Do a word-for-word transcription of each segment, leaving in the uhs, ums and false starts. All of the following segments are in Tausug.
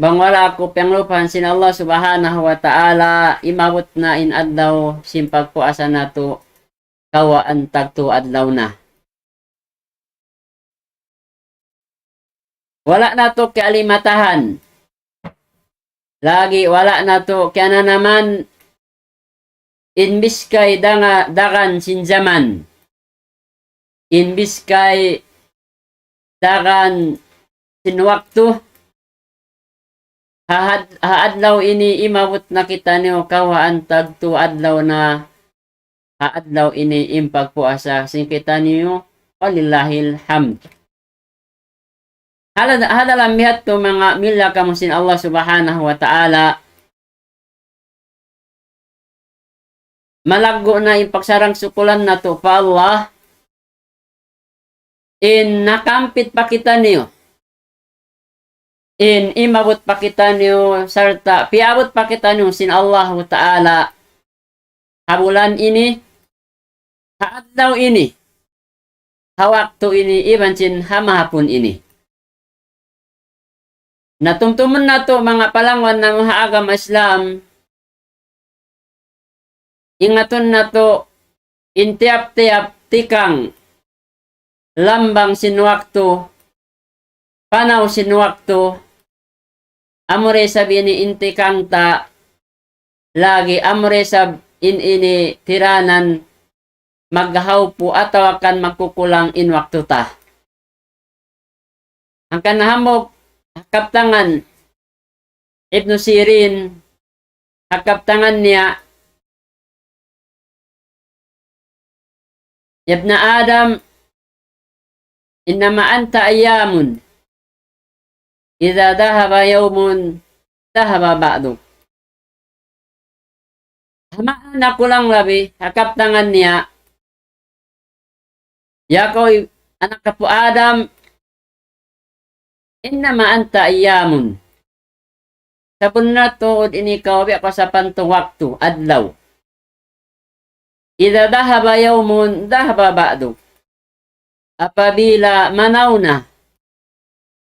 Bang wala' aku piyanglupahan sin Allah Subhanahu wa Ta'ala, imabut na in adlaw sin pagpuasa natu', kawhaan tagtu adlaw na. Wala' natu' kiyalimatahan. Lagi' wala' natu' kiyananaman in biskay danga-, dagan sin jaman. In biskay dagan sin waktu. Ha had-, ha adlaw ini imabut na kitaniyu kawhaan tagtu adlaw na ha adlaw ini in pagpuasa sin kitaniyu, walillahil hamd. Hala-, ha dalam biya' hādtu manga miyulliya kamu sin Allah Subhanahu wa Ta'ala, malaggu' na in pagsarang-sukulan natu' pa Allah, in nakampit pa kitaniyu, in imabut pa kitaniyu, sarta' piyabut pa kitaniyu sin Allahu Ta'ala, ha bulan ini, ha adlaw ini, ha waktu ini, iban sin ha mahapun ini. Na tumtumun natu' manga palangwan namu' ha agama Islam, ingatun natu' in tiyap-tiyap tikang lambang sin waktu, panaw sin waktu, amura isab ini in tikang ta, lagi' amura isab in ini tiranan maghawpu atawa kan magkukulang in waktu ta. Hangkan hambuuk ha kabtangan Ibnu Sirin, ha kabtangan niya, يا ابن آدم، إنما أنت أيام، إذا ذهب يوم، ذهب بعضك. Ha maana kulang labi, ha kabtangan niya, ya kaw anak apu' Adam, إنما أنت أيام. Sabunnal tuud in ikaw biya' kaw sapantun waktu, adlaw. إذا ذهب يوم ذهب بعضك. Apabila manaw na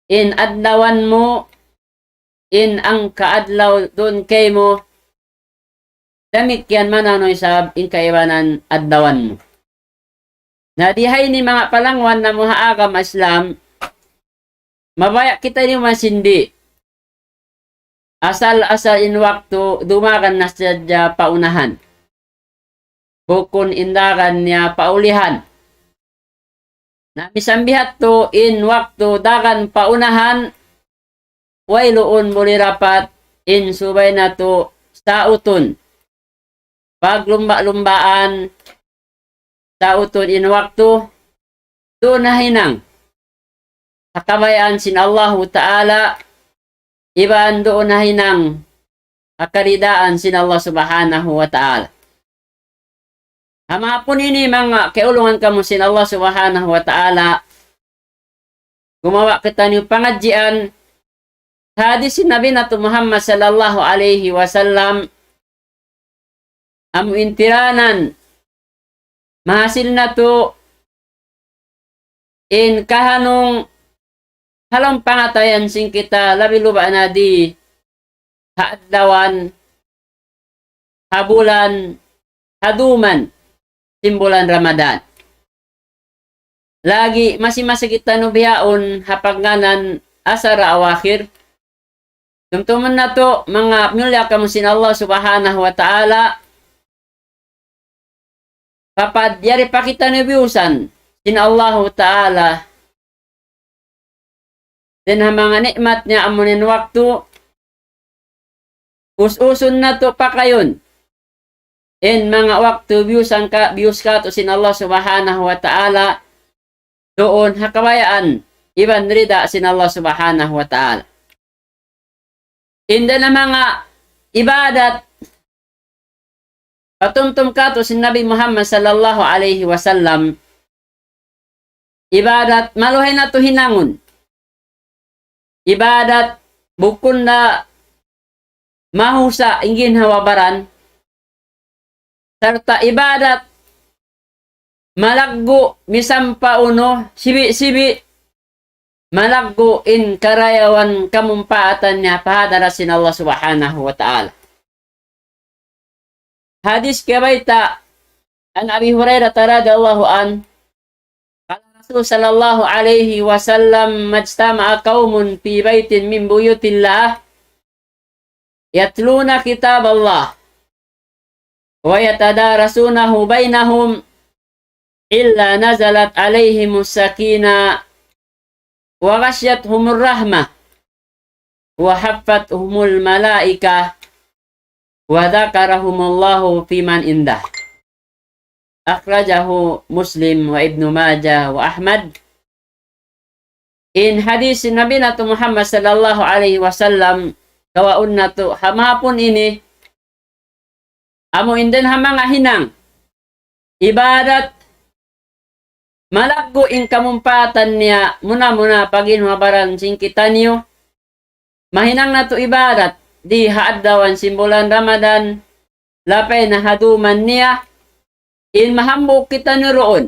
in adlawan mu, in hangka adlaw duun kaymu, damikkiyan manaw na isab in kaibanan adlawan mu. Na di ha ini manga palangwan namu' ha agama Islam, mabaya' kitaniyu masindi. Asal-asal in waktu dumagan na sadja pa unahan. Bukun in dagan niya pa ulihan. Na misan biya' hādtu in waktu dagan pa unahan, way luun buli dapat in subay natu' sautun. Paglumba'-lumbaan, sautun in waktu, duun na hinang ha kabayaan sin Allahu Ta'ala, iban duun na hinang ha karidaan sin Allah Subhanahu wa Ta'ala. Ha mahapun ini manga kiyaulungan kamu sin Allah Subhanahu wa Ta'ala, gumawa' kitaniyu pangadjian ha hadis sin Nabi natu' Muhammad sallallahu alayhi wasallam, amu in tiranan mahasil natu' in kahanung ha lawm pangatayan sin kita labi luba' na di ha adlawan, ha bulan, ha duman sin bulan Ramadan. Lagi' masi-masi kitaniyu bihaun ha pagngānan asara awakhir. Tumtumun natu' manga miyulliya kamu sin Allah Subhanahu wa Ta'ala, papad yari pa kitaniyu biyusan sin Allahu Ta'ala. Dayn ha manga ni'mat niya amu in waktu, us-usun natu' pakayun in manga waktu biyusan ka, biyus katu' sin Allah Subhanahu wa Ta'ala, duun ha kabayaan iban rida sin Allah Subhanahu wa Ta'ala. In dayn ha manga ibadat patumtum katu' sin Nabi Muhammad sallallahu alayhi wasallam, ibadat maluhay natu' hinangun. Ibadat bukun da mahusa' in ginhawa-baran, sarta' ibadat malaggu' misan pa unu sibi'-sibi', malaggu' in karayawan kamumpaatan niya pa hadarat sin Allah Subhanahu wa Ta'ala. Hadis kiyabayta' عن أبي هريرة رضي الله عنه قال رسول صلى الله عليه وسلم: ما اجتمع قوم في بيت من بيوت الله يتلون كتاب الله ويتدارسونه بينهم إلا نزلت عليهم السكينة وغشيتهم الرحمة وحفتهم الملائكة وذكرهم الله فيمن عنده. أخرجه مسلم وابن ماجه وأحمد. In hadis Nabi natu' Muhammad sallallahu alayhi wasallam, kawaun natu' ha mahapun ini, amu in dayn ha manga hinang ibadat, malaggu' in kamumpaatan niya, muna-muna pag'inuhabaran sin kitaniyu, mahinang natu' ibadat, di ha adlawan sin bulan Ramadan, lapay na ha duman niya, in mahambuuk kitaniyu duun,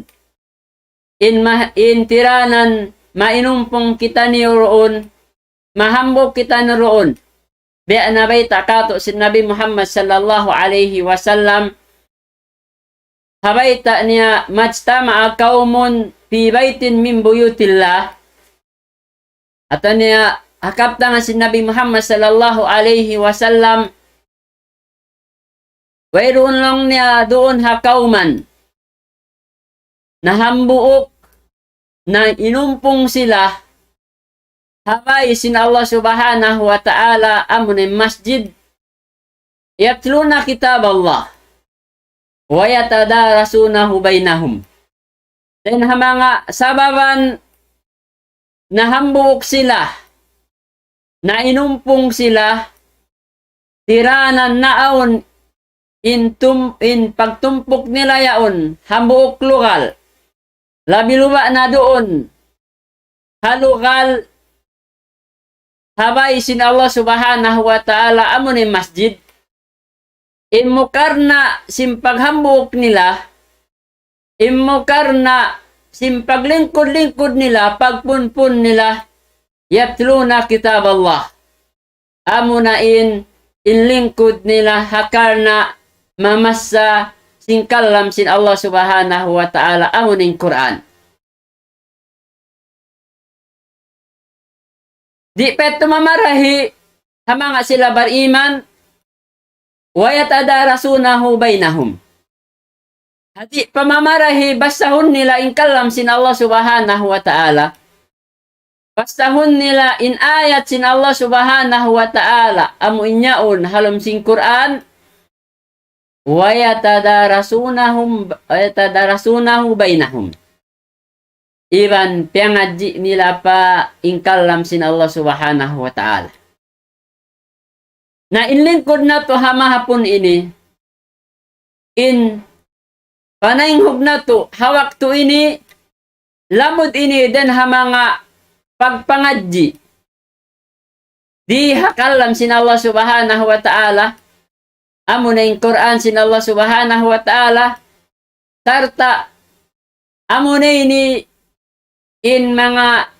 in ma-, in tiranan mainumpung kitaniyu duun, mahambuuk kitaniyu duun. Biya' na bayta' katu' sin Nabi Muhammad sallallahu alayhi wasallam, ha bayta' niya, ما اجتمع قوم في بيت من بيوت الله. Atawa niya, ha kabtangan sin Nabi Muhammad sallallahu alayhi wasallam, wayruun laung niya duun ha kawman na hambuuk na inumpung sila ha bay sin Allah Subhanahu wa Ta'ala, amuna in masjid, يتلون كتاب الله ويتدارسونه بينهم. Dayn ha manga sababan na hambuuk sila, na inumpung sila, tiranan naawn in tum-, in pagtumpuk nila yaun, hambuuk lugal. Labi luba' na duun ha lugal ha bay sin Allah Subhanahu wa Ta'ala, amuna in masjid. Imu karna' sin paghambuuk nila, imu karna' sin paglingkud-lingkud nila, pagpunpun nila, يتلون كتاب الله. Amuna in, in lingkud nila ha karna' mamassa sin kalam sin Allah Subhanahu wa Ta'ala, amuna in Qur'an. Di' pa yadtu mamarahi ha manga sila bariman, ويتدارسونه بينهم. Di' pa mamarahi basahun nila in kalam sin Allah Subhanahu wa Ta'ala. Basahun nila in ayat sin Allah Subhanahu wa Ta'ala, amu in yaun ha lawm sin Qur'an, ويتدارسونهم، ويتدارسونه بينهم. Iban piyangadji' nila pa in kalam sin Allah Subhanahu wa Ta'ala. Na in lingkud natu' ha mahapun ini, in panaynghug natu' ha waktu ini, lamud ini dayn ha manga pagpangadji' di ha kalam sin Allah Subhanahu wa Ta'ala, amuna in Qur'an sin Allah Subhanahu wa Ta'ala, sarta' amuna ini in manga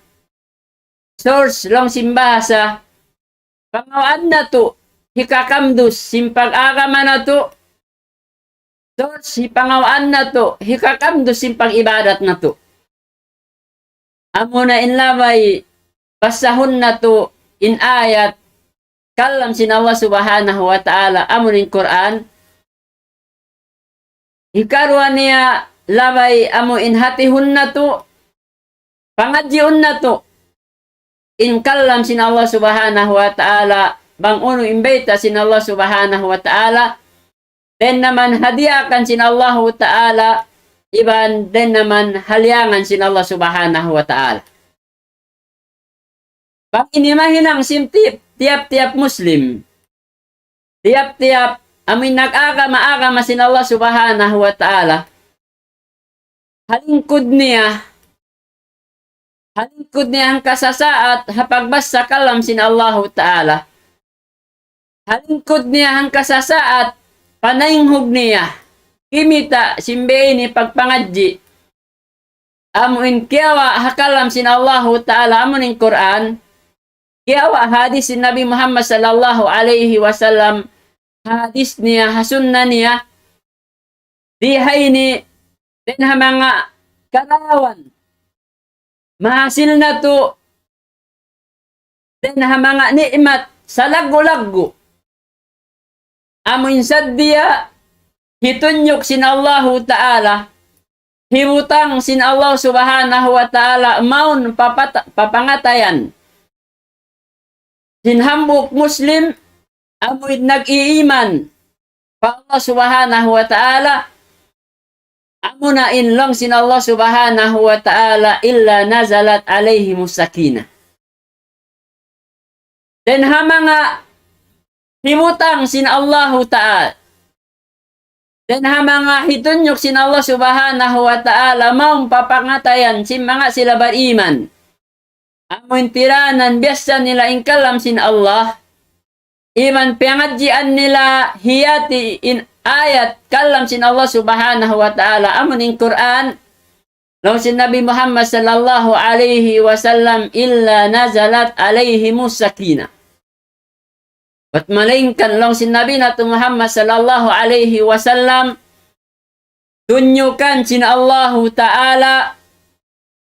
source laung sin bahasa, pangawaan natu' hikakamdus sin pag-agama natu', source hipangawaan natu' hikakamdus sin pag-ibadat natu'. Amuna in labay basahun natu' in ayat kalam sin Allah Subhanahu wa Ta'ala, amuna in Qur'an. Hikaruwa niya labay amu in hatihun natu', pangadjiun natu', in kalam sin Allah Subhanahu wa Ta'ala, bang unu in bayta' sin Allah Subhanahu wa Ta'ala, dayn naman ha diyaak sin Allahu Ta'ala, iban dayn naman ha liyangan sin Allah Subhanahu wa Ta'ala. Bang ini mahinang sin tiyap-, tiyap-tiyap Muslim, tiyap-tiyap amu in nag-agama-agama sin Allah Subhanahu wa Ta'ala, ha lingkud niya, ha lingkud niya hangkasasaat ha pagbassa kalam sin Allahu Ta'ala, ha lingkud niya hangkasasaat panaynghug niya, kimita' sin biya' ini pagpangadji', amu in kiyawa' ha kalam sin Allahu Ta'ala, amu in Qur'an, kiyawa' hadis sin Nabi Muhammad sallallahu alayhi wasallam, hadis niya, ha sunna niya, di ha ini, dayn ha manga karayawan, mahasil natu', dayn ha manga ni'mat salaggu'-laggu'. Amu in sadja hitunjuk sin Allahu Ta'ala, hibutang sin Allah Subhanahu wa Ta'ala mawn papata-, papangatayan sin hambuuk Muslim, amu in nag-iiman pa Allah Subhanahu wa Ta'ala, amuna in laung sin Allah Subhanahu wa Ta'ala, إلا نزلت عليهم السكينة. Dayn ha manga hibutang sin Allahu Ta'ala, dayn ha manga hitunjuk sin Allah Subhanahu wa Ta'ala, mawn papangatayan sin manga sila bariman. Amu in tiranan biyassa nila in kalam sin Allah, iban piyangadjian nila hiyati in ayat kalam sin Allah Subhanahu wa Ta'ala, amu in Qur'an, laung sin Nabi Muhammad sallallahu alayhi wasallam, إلا نزلت عليهم السكينة. Bat malaingkan laung sin Nabi natu' Muhammad sallallahu alayhi wasallam, tunjukan sin Allahu Ta'ala,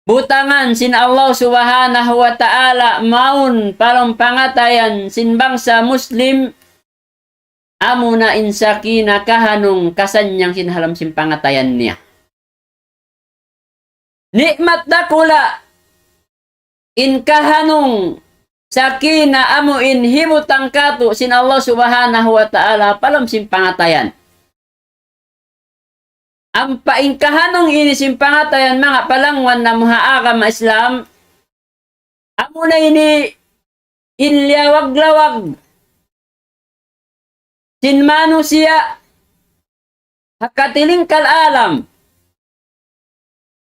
butangan sin Allah Subhanahu wa Ta'ala, mawn pa lawm pangatayan sin bangsa Muslim, amuna in sakina, kahanung, kasannyangan sin ha lawm sin pangatayan niya. Ni'mat dakula' in kahanung, sakina, amu in hibutang kātu' sin Allah Subhanahu wa Ta'ala pa lawm sin pangatayan. Ampa in kahanung ini sin pangatayan, manga palangwan namu' ha agama Islam, amuna ini in liyawag-lawag sin manusiya' ha katilingkal alam.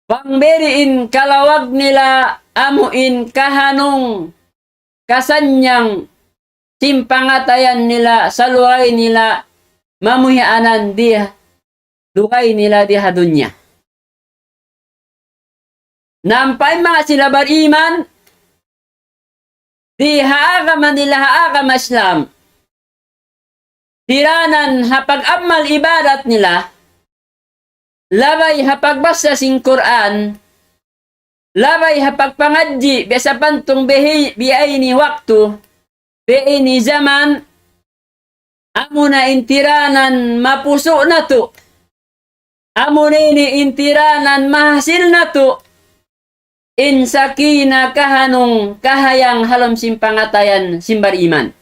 Bang biyadiin kalawag nila, amu in kahanung, kasannyangan sin pangatayan nila, salugay nila mamuhianan di ha lugay nila di ha dunya. Na ampa in manga sila bariman, di ha agama nila, ha agama Islam, tiranan ha pag-amal ibadat nila, labay ha pagbasa sin Qur'an, labay ha pagpangadji', biya' sapantun bihi-, biya' ini waktu, biya' ini jaman, amuna in tiranan mapusu' natu'. Amuna ini in tiranan mahasil natu'. In sakina, kahanung, kahayang ha lawm sin pangatayan sin bariman.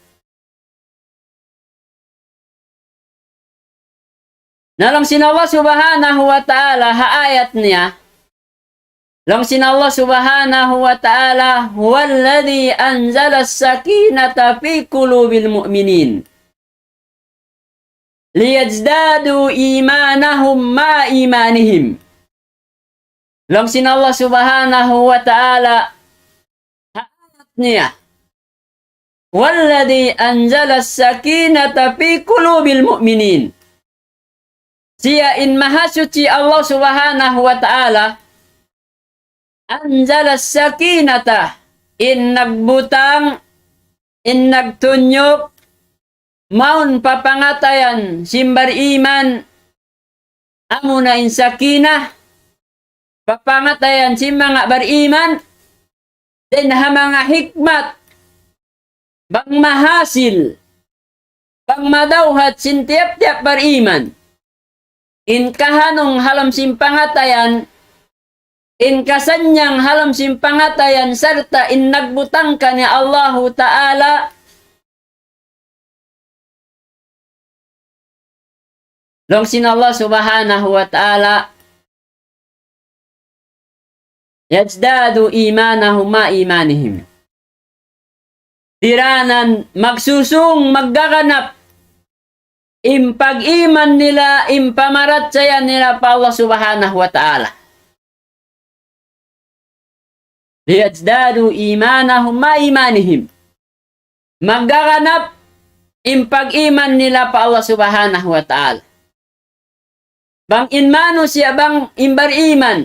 Na laung sin Allah Subhanahu wa Ta'ala ha ayat niya, laung sin Allah Subhanahu wa Ta'ala, هو الذي أنزل السكينة في قلوب المؤمنين ليزدادوا إيمانا مع إيمانهم. Laung sin Allah Subhanahu wa Ta'ala ha ayat niya, هو الذي أنزل السكينة في قلوب المؤمنين. Siya in Mahasuchi Allah Subhanahu wa Ta'ala, أنزل السكينة, in nagbutang, in nagtunjuk, mawn pa pangatayan sin bariman, amuna in sakina, pa pangatayan sin manga bariman, dayn ha manga hikmat, bang mahasil, bang madawhat sin tiyap-tiyap bariman. In kahanung ha lawm sin pangatayan, in kasannyangan ha lawm sin pangatayan, sarta' in nagbutang kaniya Allahu Ta'ala, laung sin Allah Subhanahu wa Ta'ala, يزدادوا إيمانا مع إيمانهم. Tiranan magsusung, maggaganap in pag-iman nila, in pamarachaya nila pa Allah Subhanahu wa Ta'ala. ليزدادوا إيمانا مع إيمانهم. Maggaganap in pag-iman nila pa Allah Subhanahu wa Ta'ala. Bang in manusiya', bang in bariman,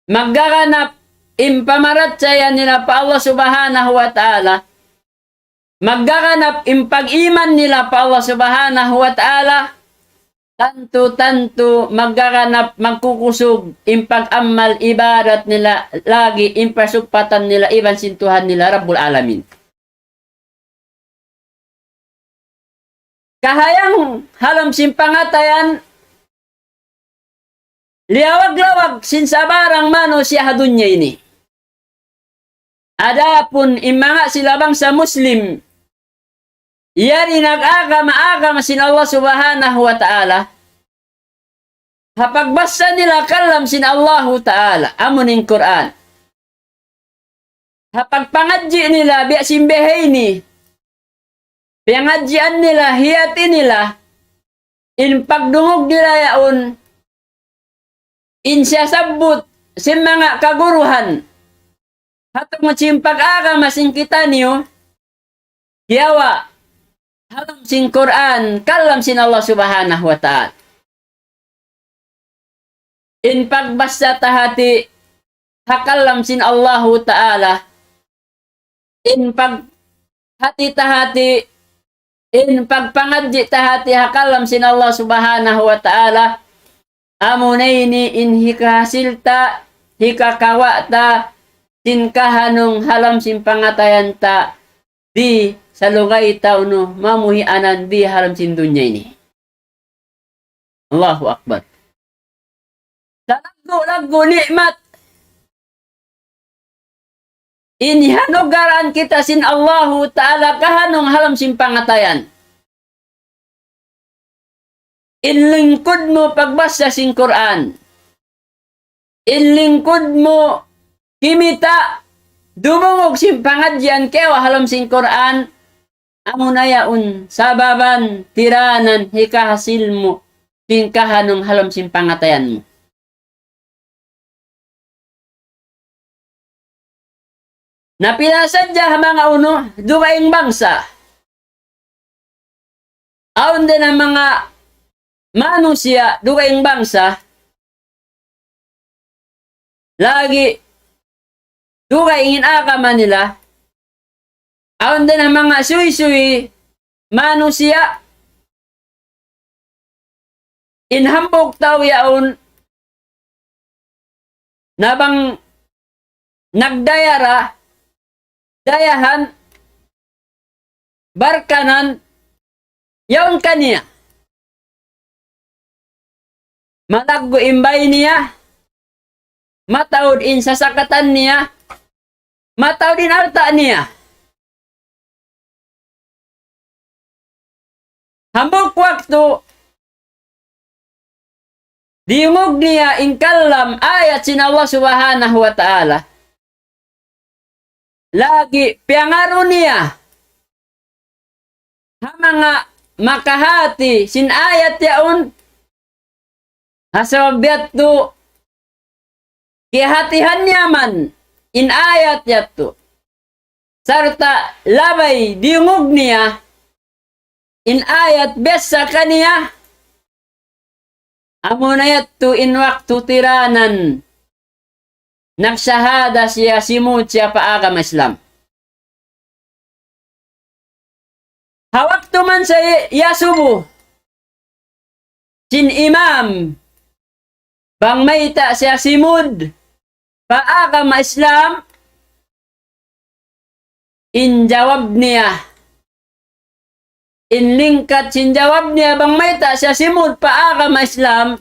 maggaganap in pamarachaya nila pa Allah Subhanahu wa Ta'ala, maggaganap in pag-iman nila pa Allah Subhanahu wa Ta'ala, tantu-tantu maggaganap, magkukusug in pag-amal ibadat nila, lagi' in pasugpatan nila iban sin Tuhan nila Rabbul Alamin. Kahayang ha lawm sin pangatayan, liyawag-lawag sin sabarang manusiya' ha dunya ini. Adapun in manga sila bangsa Muslim, yari nag-agama-agama sin Allah Subhanahu wa Ta'ala, ha pagbasa nila kalam sin Allahu Ta'ala, amu in Qur'an. Ha pagpangadji' nila, biya' sin bihaini, piyangadjian nila, hiyati nila, in pagdungug nila yaun, in siyasabbut sin manga kaguruhan, ha tungud sin pag-agama sin kitaniyu, kiyawa' ha lawm sin Qur'an, kalam sin Allah Subhanahu wa Ta'ala. In pagbasa ta hati ha kalam sin Allahu Ta'ala, in pag-, hati ta hati, in pagpangadji' ta hati ha kalam sin Allah Subhanahu wa Ta'ala, amuna ini in hikahasil ta, hikakawa' ta, sin kahanung ha lawm sin pangatayan ta, di salugay ta unu mamuhianan di ha lawm sin dunya ini. Allahu Akbar. Salaggu'-laggu' ni'mat in hiyanugaraan kita sin Allahu Ta'ala kahanung ha lawm sin pangatayan. In lingkud mu pagbasa sin Qur'an. In lingkud mu kimita' dumungug sin pangadjian kiyawa' ha lawm sin Qur'an. Amuna yaun sababan tiranan hikahasil mu sin kahanung ha lawm sin pangatayan mu. Na pila sadja ha manga unu, dugaing bangsa. Awn dayn ha manga manusiya', dugaing bangsa, lagi' dugaing in agama nila. Awn dayn ha manga suysuy manusiya', in hambuuk tau yaun, na bang nagdaya ra, dayahan, barkanan, yaun kaniya. Malaggu' in bay niya, mataud in sasakatan niya, mataud in alta' niya. Hambuuk waktu, diyungug niya in kalam ayat sin Allah Subhanahu wa Ta'ala. Lagi' piyangaru niya ha manga makahati sin ayat yaun, ha sabab yadtu kiyahatihan niya man in ayat yadtu. Sarta' labay diyungug niya in ayat biyassa kaniya, amuna yadtu in waktu tiranan nagsahada siya, simud siya pa agama Islam. Ha waktu man sa iyasubu sin imam, bang mayta' siya simud pa agama Islam, in jawab niya, in lingkat sin jawab niya, bang mayta' siya simud pa agama Islam,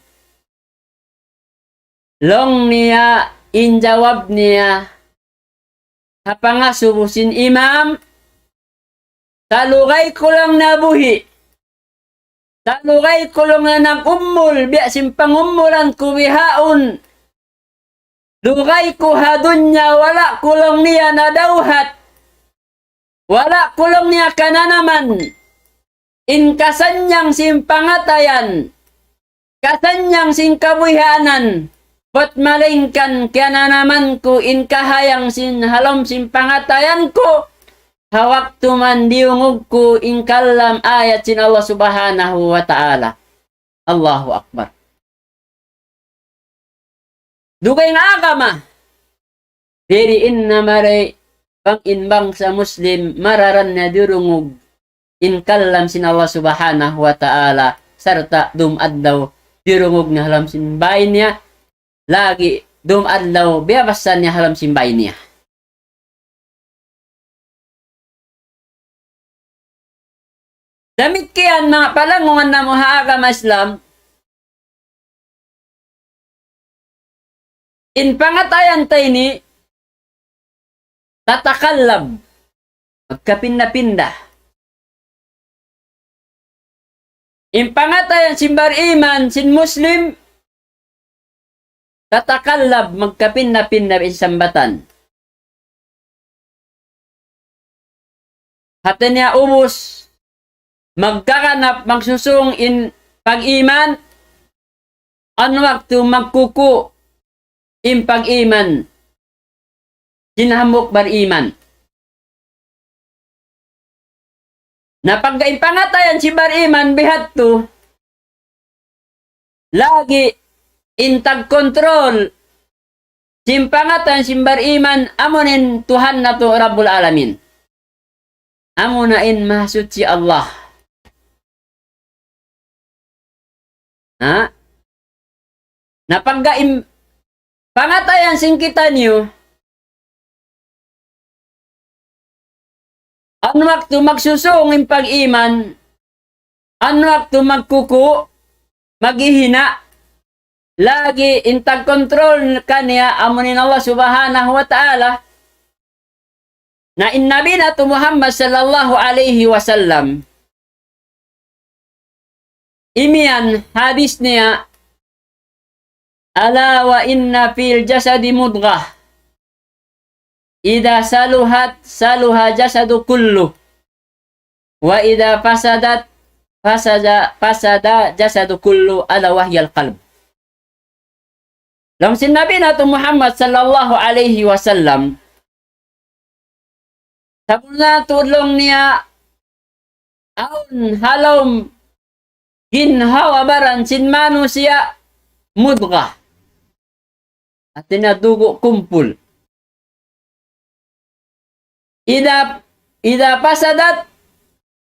laung niya, in jawab niya ha pangasubu sin imam, salugay ku laung nabuhi', salugay ku laung na nag-umul, biya' sin pangumulan ku bihaun. Lugay ku ha dunya, wala' ku laung niya nadawhat, wala' ku laung niya kananaman in kasanyang sin pangatayan, kasanyang sin kabuhianan, bat malaingkan kiyananaman ku in kahayang sin ha lawm sin pangatayan ku, ha waktu man diyungug ku in kalam ayat sin Allah Subhanahu wa Ta'ala. Allahu Akbar. Dugaing agama. Diri in na mari bang in bangsa Muslim mararan niya diyurungug in kalam sin Allah Subhanahu wa Ta'ala, sarta' dum adlaw diyurungug niya ha lawm sin bay niya, lagi' dum adlaw biyabasan niya ha lawm sin bay niya. Damikkiyan manga palangungan namu' ha agama Islam, in pangatayan ta ini tatakallab, magkapinda-pinda. In pangatayan sin bariman, sin Muslim, tatakallab, magkapinda-pinda in sambatan. Hati niya ubus, magkakanap, magsusung in pag-iman, awn waktu magkuku' in pag-iman sin hambuuk bariman. Na pagga in pangatayan sin bariman bihadtu, lagi' in tagkontrol sin pangatayan sin bariman, amu in Tuhan natu' Rabbul Alamin. Amuna in Mahasuchi Allah. Ha? Na pagga in pangatayan sin kitaniyu, awn waktu magsusung in pag-iman, awn waktu magkuku', maghihina', lagi' in tagkontrol kaniya amu in Allah Subhanahu wa Ta'ala. Na in Nabi natu' Muhammad sallallahu alayhi wasallam, imiyan hadis niya, ألا وإن في الجسد مضغة إذا صلحت صلح الجسد كله وإذا فسدت فسد، فسد الجسد كله، ألا وهي القلب. Laung sin Nabi natu' Muhammad sallallahu alayhi wasallam, sabunnal tuud laung niya, awn ha lawm ginhawa-baran sin manusiya' mudghah. Hati niya dugu' kumpul. إذا، إذا فسدت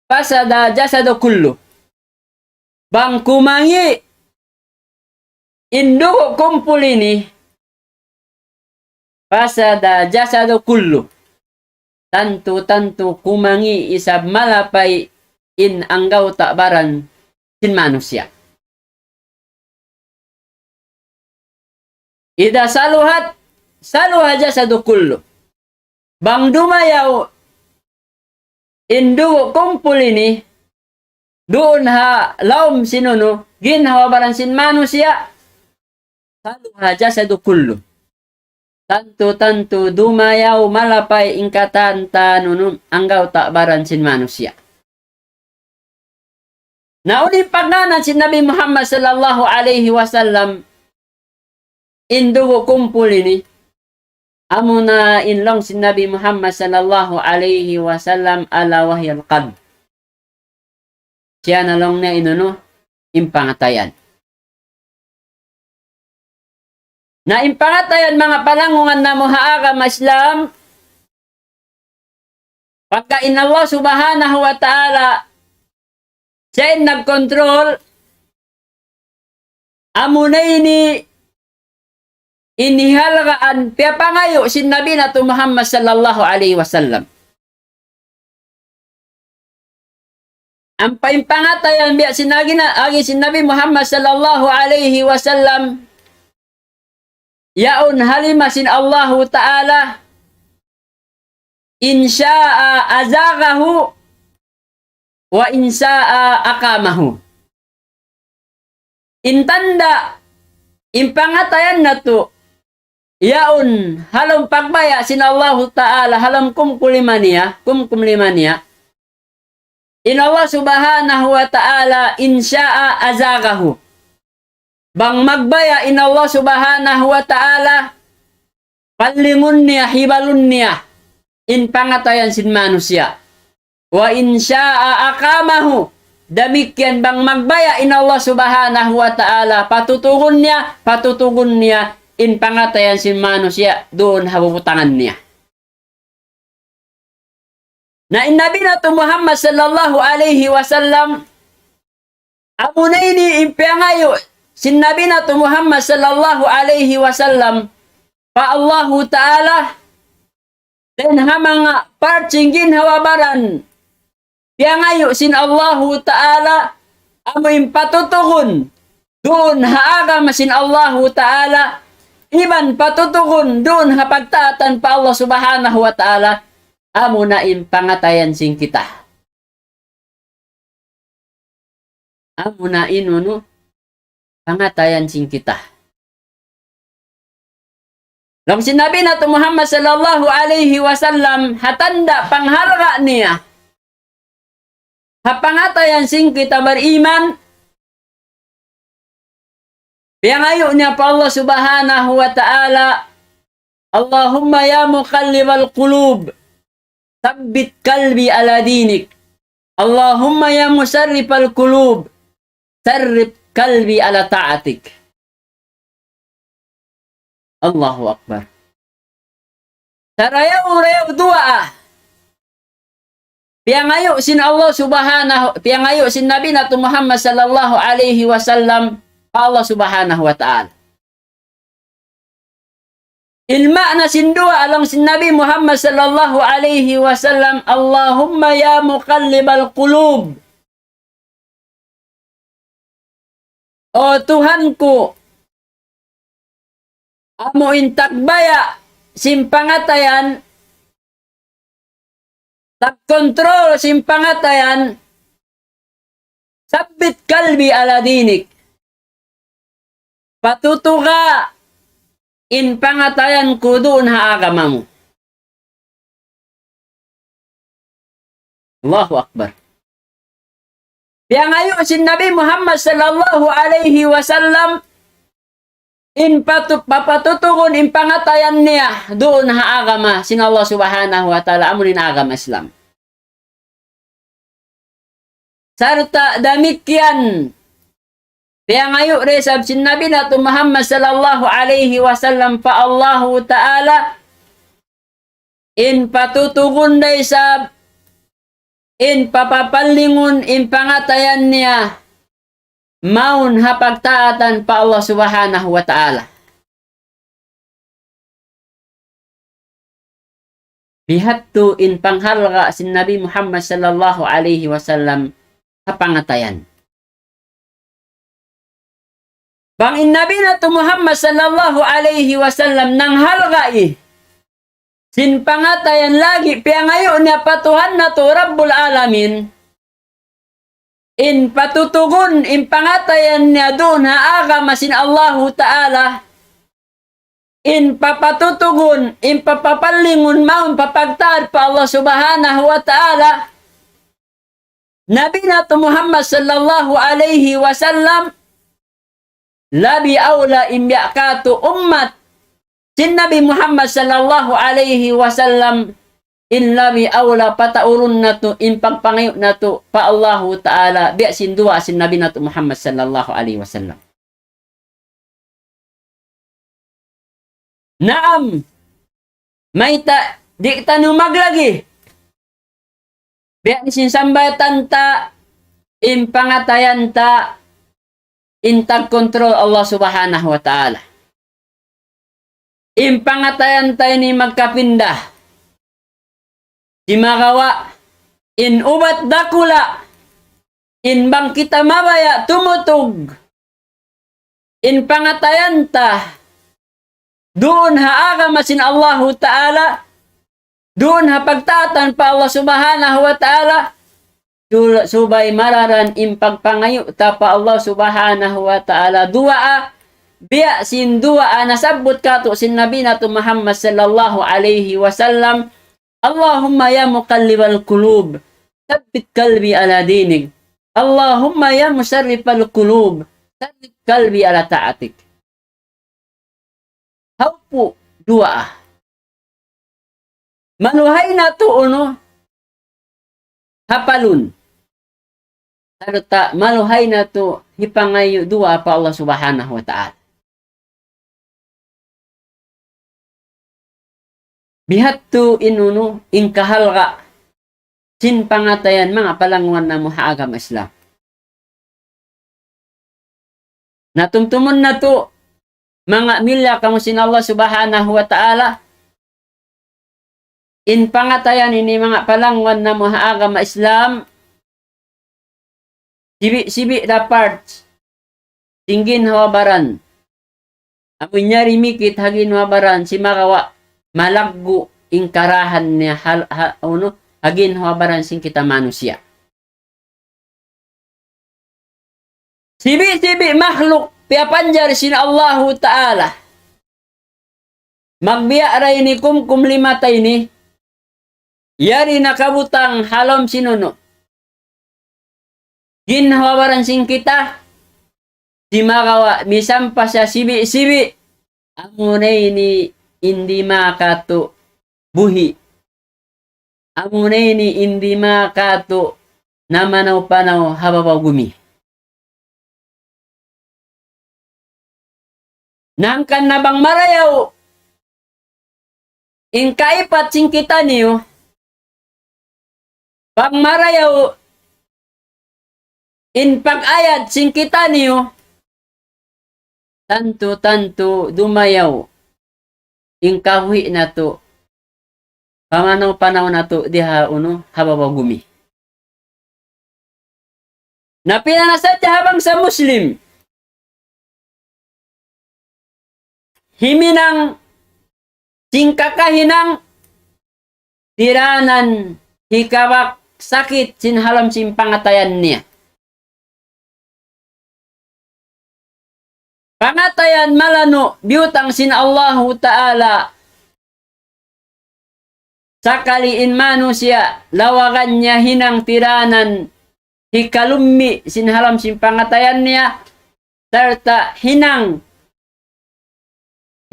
فسد الجسد كله. Bang kumangi' in dugu' kumpul ini, فسد الجسد كله. Tantu-tantu kumangi' isab malapay in anggawta' baran sin manusiya'. إذا صلحت صلح الجسد كله. Bang dumayaw in dugu' kumpul ini, duun ha lawm sin unu, ginhawa-baran sin manusiya', صلح الجسد كله. Tantu-tantu dumayaw malapay in katan-katan unu, anggawta' baran sin manusiya'. Na unu in pagngānan sin Nabi Muhammad sallallahu alayhi wasallam in dugu' kumpul ini, amuna in laung sin Nabi Muhammad sallallahu alayhi wasallam, ألا وهي القلب. Siya na laung niya in unu, in pangatayan. Na in pangatayan manga palangungan namu' ha agama Islam, pagka in Allah Subhanahu wa Ta'ala, siya in nagkontrol, amuna ini in hihalgaan piyapangayu' sin Nabi natu' Muhammad sallallahu alayhi wasallam. Ampa in pangatayan biya' sin agi na, agi sin Nabi Muhammad sallallahu alayhi wasallam, yaun ha lima sin Allahu Ta'ala, إن شاء أزاغه وإن شاء أقامه. In tanda', in pangatayan natu', yaun ha lawm pagbaya' sin Allahu Ta'ala, ha lawm kumkum lima niya, kumkum lima niya. In Allah Subhanahu wa Ta'ala, إن شاء أزاغه. Bang magbaya' in Allah Subhanahu wa Ta'ala, pallingun niya, hibalun niya in pangatayan sin manusiya'. وإن شاء أقامه. Damikkiyan bang magbaya' in Allah Subhanahu wa Ta'ala, patutugun niya, patutugun niya in pangatayan sin manusiya' duun ha bubutangan niya. Na in Nabi natu' Muhammad sallallahu alayhi wasallam, amuna ini in piyangayu' sin Nabi natu' Muhammad sallallahu alayhi wasallam pa Allahu Ta'ala, dayn ha manga part sin ginhawa-baran, piyangayu' sin Allahu Ta'ala, amu in patutugun duun ha agama sin Allahu Ta'ala, iban patutugun duun ha pagtaatan pa Allah Subhanahu wa Ta'ala, amuna in pangatayan sin kita. Amuna in unu, pangatayan sin kita. Laung sin Nabi natu' Muhammad sallallahu alayhi wasallam, ha tanda' panghalga' niya ha pangatayan sin kita bariman, piyangayu' niya pa Allah Subhanahu wa Ta'ala, اللهم يا مقلب القلوب ثبت قلبي على دينك. اللهم يا مصرف القلوب صرف قلبي على طاعتك. Allahu Akbar. Sarayaw-rayaw duwaa piyangayu' sin Allah Subhanahu, piyangayu' sin Nabi natu' Muhammad sallallahu alayhi wasallam pa Allah Subhanahu wa Ta'ala. In maana sin duwaa, laung sin Nabi Muhammad sallallahu alayhi wasallam, اللهم يا مقلب القلوب. O Tuhan ku, amu in tagbaya' sin pangatayan, tagkontrol sin pangatayan, ثبت قلبي على دينك. Patutuga in pangatayan ku duun ha agama mu. Allahu Akbar. Piyangayu' sin Nabi Muhammad sallallahu alayhi wasallam in patu-, papatutugun in pangatayan niya duun ha agama sin Allah Subhanahu wa Ta'ala, amu in agama Islam. Sarta' damikkiyan, piyangayu' da isab sin Nabi natu' Muhammad sallallahu alayhi wasallam pa Allahu Ta'ala, in patutugun da isab, in papapallingun in pangatayan niya, mawn ha pagtaatan pa Allah Subhanahu wa Ta'ala. Bihadtu in panghalga' sin Nabi Muhammad sallallahu alayhi wasallam ha pangatayan. Bang in Nabi natu' Muhammad sallallahu alayhi wasallam nanghalgai sin pangatayan lagi' piyangayu' niya pa Tuhan natu' Rabbul Alamin, in patutugun in pangatayan niya duun ha agama sin Allahu Ta'ala, in papatutugun, in papapallingun mawn pa pagtaat pa Allah Subhanahu wa Ta'ala, Nabi natu' Muhammad sallallahu alayhi wasallam, labi awla in biya' katu' ummat sin Nabi Muhammad sallallahu alayhi wasallam, in labi awla pataurun natu', in pagpangayu' natu' pa Allahu Ta'ala, biya' sin duwaa sin Nabi natu' Muhammad sallallahu alayhi wasallam. Naam, mayta' di' ta numaglagi. Biya' sin sambatan ta, in pangatayan ta, in tagkontrol Allah Subhanahu wa Ta'ala. In pangatayan ta ini magkapinda. Simagawa', in ubat dakula', in bang kita mabaya' tumutug, in pangatayan ta, duun ha agama sin Allahu Ta'ala, duun ha pagtaatan pa Allah Subhanahu wa Ta'ala, sul-, subay mararan in pagpangayu' ta pa Allah Subhanahu wa Ta'ala duwaa, biya' sin duwaa nasabbut katu' sin Nabi natu' Muhammad sallallahu alayhi wasallam, اللهم يا مقلب القلوب ثبت قلبي على دينك. اللهم يا مصرف القلوب ثبت قلبي على طاعتك. Hawpu' duwaa. Maluhay natu' unu, hapalun. Sarta' maluhay natu' hipangayu' duwaa pa Allah Subhanahu wa Ta'ala. Bihadtu in unu, in kahalga' sin pangatayan manga palangwan namu' ha agama Islam. Na tumtumun natu', manga mila kamu sin Allah Subhanahu wa Ta'ala, in pangatayan ini manga palangwan namu' ha agama Islam, sibi'-sibi' da parts sin ginhawa-baran. Amu in yari mikit ha ginhawa-baran, simagawa' malaggu' in karahan niya hal-, ha-, unu, ha ginhawa-baran sin kita manusiya'. Sibi'-sibi' makhluk piyapanjari sin Allahu Ta'ala. Magbiya' da ini kumkum lima ta ini, yari nakabutang ha lawm sin unu, ginhawa-baran sin kita, simagawa' misan pa sa sibi'-sibi', amuna ini in di' makatu' buhi'. Amuna ini in di' makatu' namanaw-panaw ha babaw gumi. Na hangkan na bang marayaw in kaipat sin kitaniyu, bang marayaw in pag-ayad sin kitaniyu, tantu-tantu dumayaw in kabuhi' natu', pamanaw-panaw natu' di ha unu, ha babaw gumi. Na pila na sadja ha bangsa Muslim himinang sin kakahinang, tiranan hikabak sakit sin ha lawm sin pangatayan niya. Pangatayan malanu' biyutang sin Allahu Ta'ala. Sakali in manusiya' lawagan niya hinang tiranan hikalummi' sin ha lawm sin pangatayan niya, sarta' hinang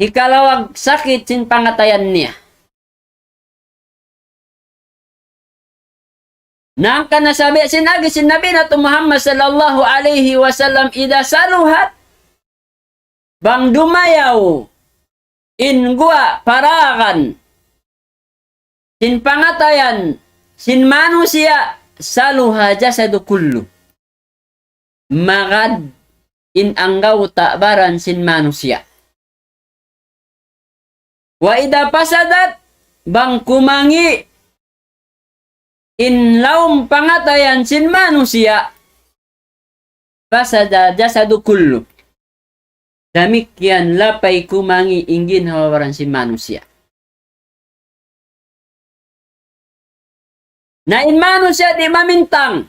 hikalawag sakit sin pangatayan niya. Na hangkan na sabi sin agi sin Nabi natu' Muhammad sallallahu alayhi wasallam, إذا صلحت, bang dumayaw in guwa' paragan sin pangatayan sin manusiya', صلح الجسد كله. Magad in anggawta' baran sin manusiya'. وإذا فسدت, bang kumangi' in lawm pangatayan sin manusiya', فسد الجسد كله. Damikkiyan lapay kumangi' in ginhawa-baran sin manusiya'. Na in manusiya' di' mamintang.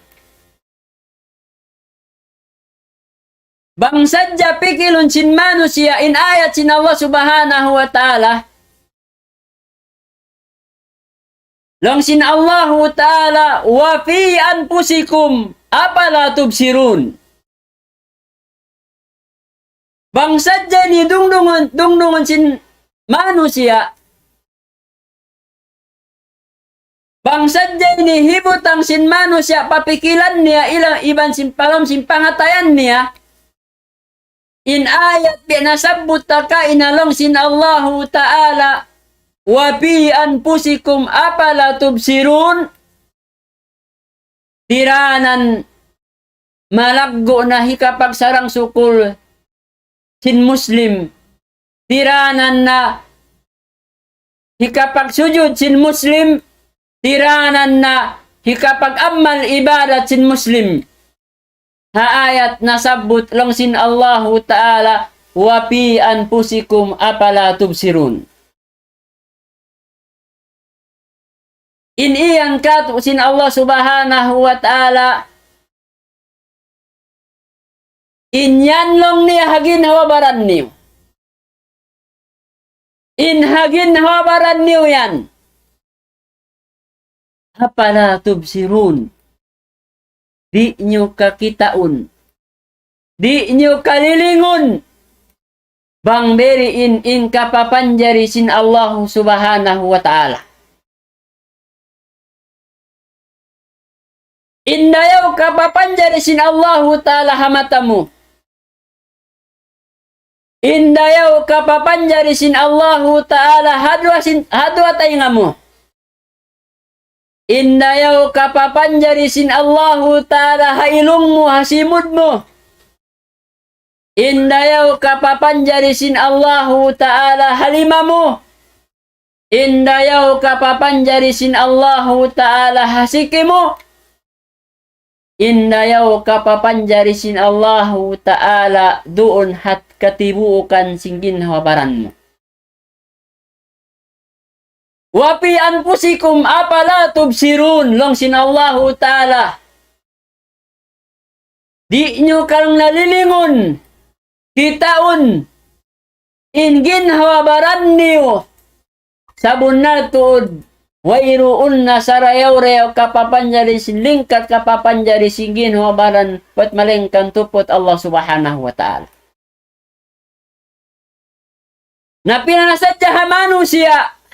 Bang sadja pikilun sin manusiya' in ayat sin Allah Subhanahu wa Ta'ala, laung sin Allahu Ta'ala, وفي أنفسكم أفلا تبصرون. Bang sadja ini dungdungun, dungdungun sin manusiya', bang sadja ini hibutang sin manusiya' pa pikilan niya ila-, iban sin pa lawm sin pangatayan niya, in ayat biya' nasabbut ta kaina laung sin Allahu Ta'ala, وفي أنفسكم أفلا تبصرون, tiranan malaggu' na hikapagsarang-sukul sin Muslim, tiranan na hikapagsujud sin Muslim, tiranan na hikapag-amal ibadat sin Muslim. Ha ayat nasabbut laung sin Allahu Ta'ala, وفي أنفسكم أفلا تبصرون. In yan katu' sin Allah Subhanahu wa Ta'ala, in yan laung niya ha ginhawa-baran niyu. In ha ginhawa-baran niyu yan. أفلا تبصرون. Di' niyu kakitaun. Di' niyu kalilingun. Bang biyadiin in kapapanjari sin Allahu Subhanahu wa Ta'ala. In dayaw kapapanjari sin Allahu Ta'ala ha mata mu. In dayaw kapapanjari sin Allahu Ta'ala ha duwa sin, ha duwa taynga mu. In dayaw kapapanjari sin Allahu Ta'ala ha ilung mu, ha simud mu. In dayaw kapapanjari sin Allahu Ta'ala ha lima mu. In dayaw kapapanjari sin Allahu Ta'ala ha siki mu. In dayaw kapapanjari sin Allahu Ta'ala duun ha katibuukan sin ginhawa-baran mu. وفي أنفسكم أفلا تبصرون, laung sin Allahu Ta'ala. Di' niyu kalu nalilingun, kitaun, in ginhawa-baran niyu, sabunnal tuud, wayruun na sarayaw-rayaw kapapanjari sin lingkat, kapapanjari sin ginhawa-baran, bat malaingkan tuput Allah Subhanahu wa Ta'ala. Na pila na sadja ha manusiya',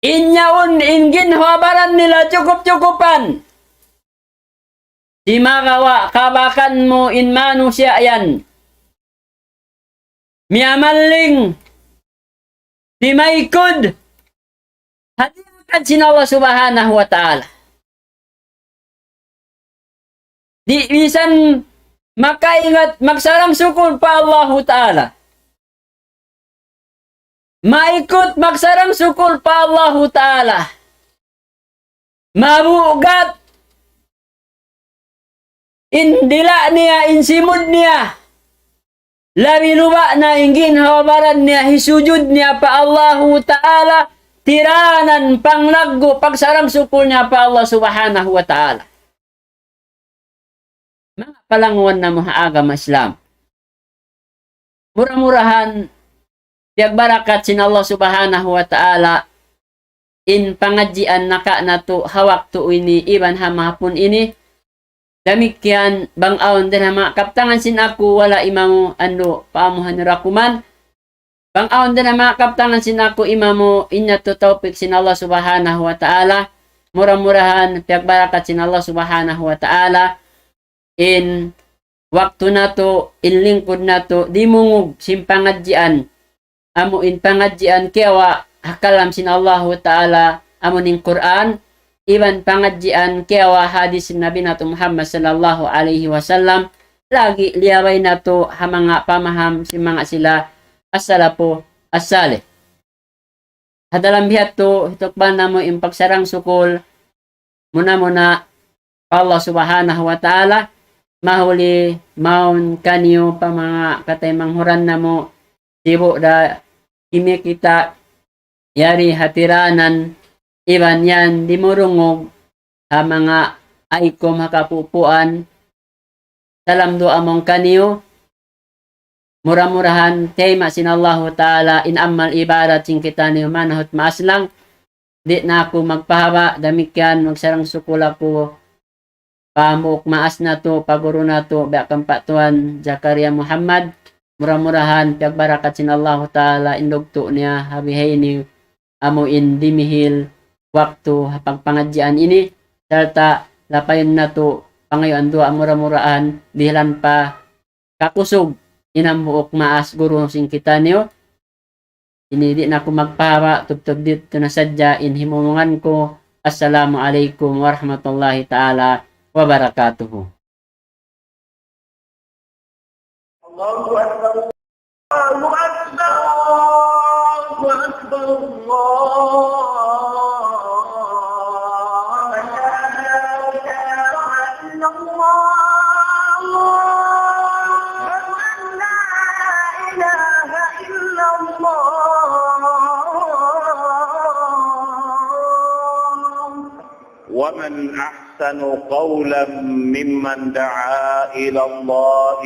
in yaun in ginhawa-baran nila cukup-cukupan. Di' magawa' kabakan mu in manusiya' yan. Miyamalling, di' maikud, ha diyaakan sin Allah Subhanahu wa Ta'ala. Di' misan makaingat magsarang sukul pa Allahu Ta'ala. Maikut magsarang sukul pa Allahu Ta'ala. Mabugat in dila' niya, in simud niya. Labi luba' na in ginhawa-baran niya, hisujud niya pa Allahu Ta'ala, tiranan panglaggu', pagsarang sukul niya pa Allah Subhanahu wa Ta'ala. Manga palangwan namu' ha agama Islam. Mura-murahan, piyagbarakat sin Allah Subhanahu wa Ta'ala, in pangadjian naka' natu' ha waktu ini iban ha mahapun ini. Damikkiyan bang awn dayn ha manga kabtangan sin aku wala' imamu andu' paamuhan nira kuman. Bang awn dayn ha manga kabtangan sin aku imamu in yadtu tawpik sin Allah Subhanahu wa Ta'ala. Mura-murahan piyagbarakat sin Allah Subhanahu wa Ta'ala in waktu natu', in lingkud natu', dimungug sin pangadjian. Amu in pangadjian kiyawa' ha kalam sin Allahu Ta'ala, amu in Qur'an, iban pangadjian kiyawa' hadis sin Nabi natu' Muhammad sallallahu alayhi wasallam, lagi' liyabay natu' ha manga pamaham sin manga sila as-salafu as-salih. Ha dalam biya' yadtu, hitukbal namu' in pagsarang sukul, muna-muna pa Allah Subhanahu wa Ta'ala, mahuli mawn kaniyu pa manga kataymanghuran namu', sibu' da kimikita' yari ha tiranan, iban yan dimurungug ha manga aykum ha kapupuan, salam duwaa mawn kaniyu. Mura-murahan tayma' sin Allahu Ta'ala in amal ibadat sin kitaniyu manahut maas lang. Di' na aku magpahaba', damikkiyan magsarang sukul aku pa hambuuk maas natu', pa guru natu', biya' kan Pa' Tuan Zakaria Muhammad. Mura-murahan piyagbarakat sin Allahu Ta'ala in lugtu' niya ha bihaini amu in dimihil waktu ha pagpangadjian ini, sarta' lapayun natu' pangayuan duwaa mura-murahan dihilan pa kakusug in hambuuk maas guru sin kitaniyu. Ini di' na aku magpahaba', tubtub didtu na sadja in himumungan ku. Assalamu alaykum warahmatullahi ta'ala wabarakatuh. الله أكبر. الله أكبر. الله أكبر. الله أكبر. أشهد أن لا إله إلا الله. أشهد أن لا إله إلا الله. ومن أحسن قولا ممن دعا إلى الله